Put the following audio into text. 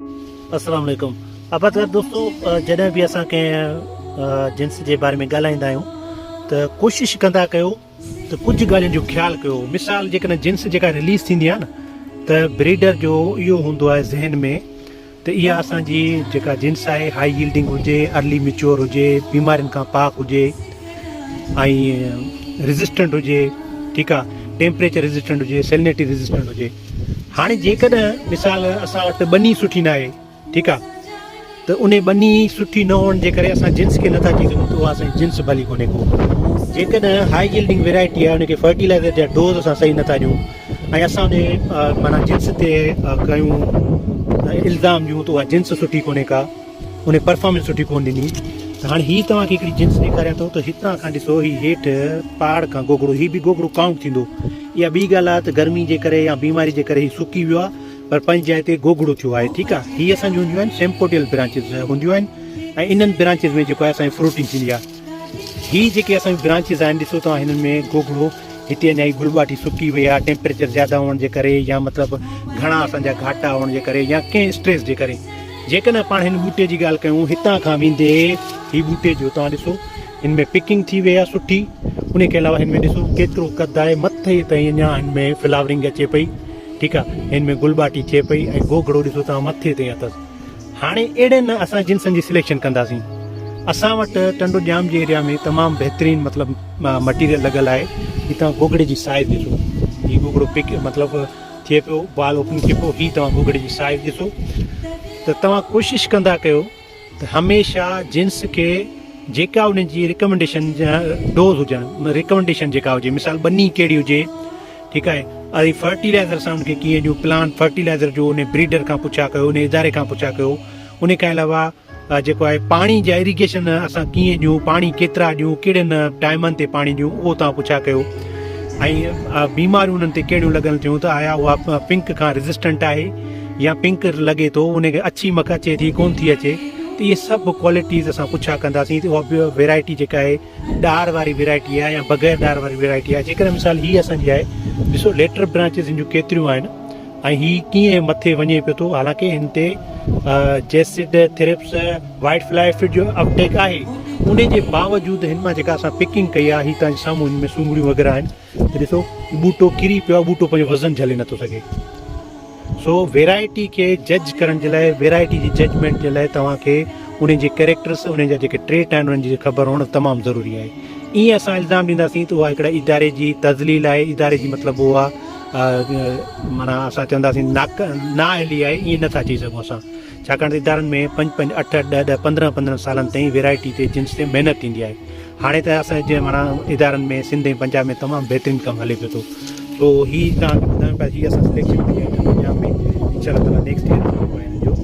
السلام عليڪم آبادگار دوستو جڏهن به اسان ڪنهن جنس جي باري ۾ ڳالهائيندا آهيون ته ڪوشش ڪندا ڪيو ته ڪجهه ڳالهين جو خيال ڪيو مثال جيڪڏهن جنس جيڪا رليز ٿيندي آهي نه ته بريڊر جو اهو هوندو آهي ذهن ۾ ته اها اسان جي جيڪا جنس آهي هائي ييلڊنگ هجي ارلي ميچور هجي بيمارين کان پاڪ هجي ۽ ريزسٽنٽ هجي ٺيڪ آهي ٽيمپريچر ريزسٽنٽ هجي سيلنيٽي ريزسٽنٽ هجي هاڻي جيڪڏهن مثال اسان وٽ ٻني سٺي ناهي ٺيڪ آ ته انهي ٻني سٺي نه هئڻ جي ڪري اسان جنس کي نٿا چئي سگهون ته اها اسان جي جنس ڀلي ڪونهي ڪو جيڪڏهن هائي يلڊنگ ويرائٽي آهي ان کي فرٽيلائزر جا ڊوز اسان صحيح نٿا ڏيون ۽ اسان ان معنيٰ جنس تي ڪيون الزام ڏيون ته اها جنس سٺي ڪونهي ڪا ان پرفارمنس سٺي ڪون ڏني ته هاڻي هي توهان کي هڪڙي جنس ڏيکاريان ٿو ته هتان کان ڏسو هي هيٺ پهاڙ کان گوگڙو هي به گوگڙو ڪائونٽ ٿيندو اها ٻي ڳالهه آهي ته گرمي جي ڪري يا بيماري جي ڪري هي سڪي ويو آهي پر پنهنجي جاء تي گوگڙو ٿيو آهي ٺيڪ آهي هي اسان جون هونديون آهن سيمپوڊيل برانچز هونديون آهن ۽ انهن برانچز ۾ جيڪو آهي اسان جي فروٽنگ ٿيندي آهي هي جيڪي اسان جون برانچز آهن ڏسو توهان هنن ۾ گوگڙو هتي اڃا هي گل ٻاٽي سڪي وئي آهي ٽيمپريچر زياده هئڻ جي ڪري يا مطلب گهڻا اسان جا گهاٽا هئڻ جي ڪري يا ڪنهن اسٽريس جي ڪري جيڪڏهن پاڻ هن ٻوٽي جي ڳالهه ڪيون هتان کان ويندي هي ٻوٽي جو توهان ڏسو هن ۾ پڪنگ ٿي وئي آهي سٺي ان کي علاوه هن ۾ ڏسو ڪيترو قد آهي مٿي تائين اڃا هن ۾ فلاورنگ اچي پئي ٺيڪ آهي هن ۾ گل ٻاٽي ٿئي پئي ۽ گوگڙو ڏسو توهان مٿي تائين اٿس هاڻي اهڙين اسان جنسن جي سليڪشن ڪنداسين اسان وٽ ٽنڊو ڄام جي ايريا ۾ تمام بهترين مطلب مٽيريل لڳل آهي هي توهان گوگڙي جي سائز ڏسو هي گوگڙو پڪ مطلب ٿئي پيو بال اوپن ٿئي پيو هي توهان گوگڙي جي سائز ڏسو ته توهان ڪوشش ڪندا ڪيو ته هميشه جنس کي جيڪا انهن جي ريڪمنڊيشن ڊوز هجن ريڪمنڊيشن جيڪا هجي مثال ٻني ڪهڙي هجي ٺيڪ آهي ۽ فرٽيلائزر سان ان کي ڪيئن ڏيون پلان فرٽيلائزر جو ان بريڊر کان پڇا ڪيو ان اداري کان پڇا ڪيو ان کان علاوه جيڪو آهي پاڻي جا اريگيشن اسان ڪيئن ڏيون پاڻي ڪيترا ڏيون ڪهڙن ٽائمن تي پاڻي ڏيون اهو توهان پڇا ڪيو ۽ بيماريون انهن تي ڪهڙيون لڳن ٿيون ته آيا اها پنڪ کان ريزسٽنٽ آهي يا پنڪ لڳي ٿو ان کي اڇي مک اچي ٿي ڪون ٿي اچي ته اهي سڀ ڪوالٽيز اسان پڇا ڪنداسين ته اها ويرائٽي جيڪا آهي ڏار واري ويرائٽي آهي يا بغير ڏار واري ويرائٽي آهي جيڪڏهن مثال هي اسان جي آهي ڏسو ليٽر برانچز هن جون ڪيتريون آهن ۽ هي ڪيئن مٿي وڃي پيو ٿو حالانڪه هن تي جيسڊ ٿرپس وائٽ فلائي فٽ جو اپٽيڪ آهي ان جي باوجود هن مان جيڪا اسان پڪنگ ڪئي آهي هي تان سامهون هن ۾ سونگڙيون وغيره آهن ته ڏسو ٻوٽو ڪري پيو آهي ٻوٽو پنهنجو وزن جهلي نٿو سگهي سو ويرائٽي کي جج ڪرڻ جي لاء ويرائٽي جي ججمينٽ جي لاء توهان کي انهن جي ڪيريڪٽرس انهن جا جيڪي ٽريٽ آهن انهن جي خبر هئڻ تمام ضروري آهي ائين اسان الزام ڏينداسين ته اها هڪڙا اداري جي تذليل آهي اداري جي مطلب اها معنيٰ اسان چونداسين ناڪ نااهلي آهي ائين نٿا چئي سگهون اسان ڇاڪاڻ ته ادارن ۾ پنج پنج اٺ اٺ ڏهه ڏهه 15 15 سالن تائين ويرائٽي تي جنس تي محنت ٿيندي آهي هاڻي ته اسان جي معنيٰ ادارن ۾ سنڌ ۽ پنجاب ۾ تمام بهترين ڪم هلي پيو ٿو سو هي توهان کي ٻڌايون پيا هي اسان سليڪشن ڪئي آهي پنجاب ۾ انشاء الله تعالٰي نيڪسٽ ايئر جو.